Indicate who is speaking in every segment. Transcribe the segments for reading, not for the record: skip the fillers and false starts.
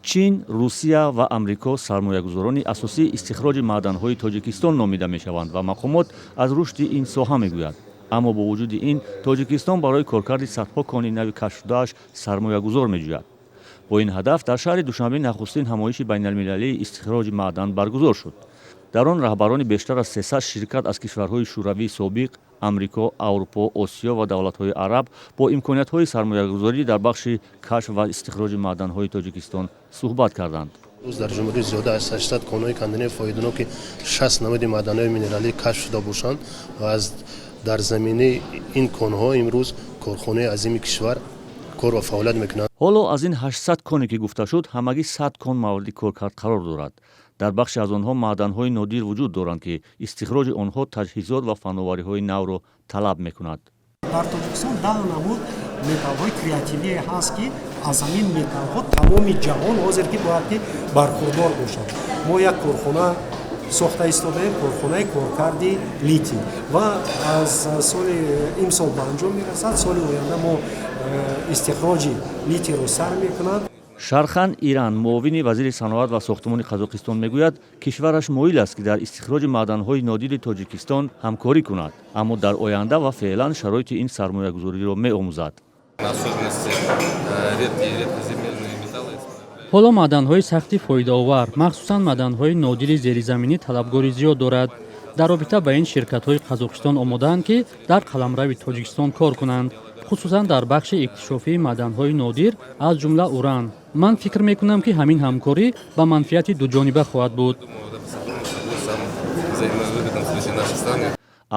Speaker 1: Чин, Русия ва Амрико сармоягузорони асосии истихроҷи маъданҳои Тоҷикистон номида мешаванд ва мақомот аз рушди ин соҳа мегӯяд. Аммо бо вуҷуди ин, Тоҷикистон барои коркарди садҳо кони нави кашфшудааш сармоягузор меҷӯяд. Бо ин ҳадаф дар шаҳри Душанбе нахустин ҳамоиши байналмилалии истихроҷи маъдан баргузор шуд. Дар он раҳбарони бештар аз 300 ширкат аз кишварҳои Шӯравии собиқ, Амрико, Аврупо, Осиё ва давлатҳои араб бо имкониятҳои сармоягузорӣ дар бахши кашф ва истихроҷи маъданҳои Тоҷикистон суҳбат карданд.
Speaker 2: Рӯз дар ҷумҳурӣ зиёда аз 800 конҳои кандании фоиданоки 60 намуди маъданҳои минералӣ кашф шуда бошанд ва аз дар заминаи ин конҳо имрӯз корхонаи азими кишвар кор ва фаъолият мекунанд.
Speaker 1: Ҳоло аз ин 800 коне, ки гуфта шуд, ҳамагӣ 100 кон мавриди коркард қарор дорад. Дар бахше аз онҳо маъданҳои нодир вуҷуд доранд, ки истихроҷи онҳо таҷҳизот ва фановариҳои навро талаб мекунад.
Speaker 3: Дар Тоҷикистон 10 намуд металлҳои креативие ҳаст, ки аз ҳамин металлҳо тамоми ҷаҳон ҳозир ки бояд ки бархурдор бошад. Мо як корхона сохта истодаем, корхонаи коркарди литий, ва аз соли имсол ба анҷом мерасад. Соли оянда мо истихроҷи литийро сар мекунад.
Speaker 1: Шархан Иран, муовини вазири саноат ва сохтмони Қазоқистон, мегӯяд, кишвараш моил аст, ки дар истихроҷи маъданҳои нодири Тоҷикистон ҳамкорӣ кунад, аммо дар оянда ва феълан шароити ин сармоягузориро меомӯзад.
Speaker 4: Особенности, редкие и редкоземельные металлы.
Speaker 5: Ҳоло маъданҳои сахти фоидаовар, махсусан маъданҳои нодири зеризаминӣ, талабгори зиёд дорад. Дар робита ба ин ширкатҳои Қазоқистон омодаанд, ки дар қаламрави Тоҷикистон кор кунанд, хусусан дар бахши иктишофии маъданҳои нодир, аз ҷумла уран. Ман фикр мекунам, ки ҳамин ҳамкорӣ ба манфиати дуҷониба хоҳад буд.
Speaker 4: Думаю, вот это сотрудничество будет самым взаимовыгодным в смысле нашей страны.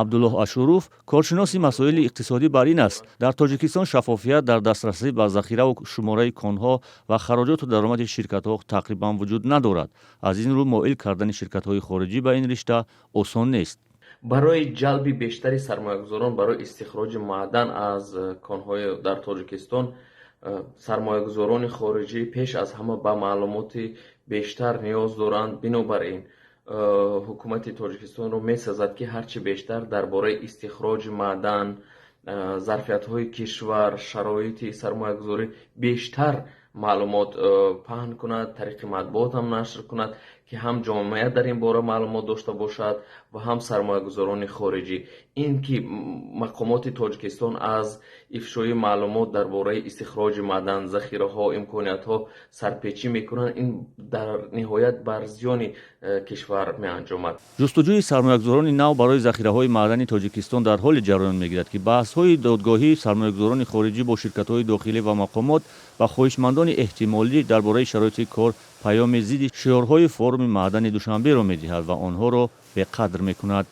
Speaker 1: Абдуллоҳ Ашуров, коршиноси масоили иқтисодӣ, бар ин аст: дар Тоҷикистон шаффофият дар дастрасӣ ба захираву шумораи конҳо ва хароҷоту даромади ширкатҳо тақрибан вуҷуд надорад. Аз ин рӯ моил кардани ширкатҳои хориҷӣ ба ин ришта осон нест.
Speaker 6: Барои ҷалби бештари сармоягузорон барои истихроҷи маъдан аз конҳои дар Тоҷикистон, сармоягузорони хориҷӣ пеш аз ҳама ба маълумоти бештар ниёз доранд. Бинобар ин ҳукумати Тоҷикистонро месазад, ки ҳарчи бештар дар бораи истихроҷи маъдан, зарфиятҳои кишвар, шароити сармоягузорӣ бештар маълумот паҳн кунад, тариқи матбуот ҳам нашр кунад, ки ҳам ҷомеа дар ин бора маълумот дошта бошад ва ҳам сармоягузорони хориҷӣ. Ин ки мақомоти Тоҷикистон аз ифшои маълумот дар бораи истихроҷи маъдан, захираҳо, имкониятҳо сарпечӣ мекунанд, ин дар ниҳоят бар зиёни кишвар меанҷомад.
Speaker 1: Ҷустуҷӯи сармоягузорони нав барои захираҳои маъдани Тоҷикистон дар ҳоле ҷараён мегирад, ки баҳсҳои додгоҳии сармоягузорони хориҷӣ бо ширкатҳои дохилӣ ва мақомот ва хоҳишмандони эҳтимолӣ дар бораи шароити кор паёми зидди шиорҳои форуми маъдани Душанберо медиҳад ва онҳоро беқадр мекунад.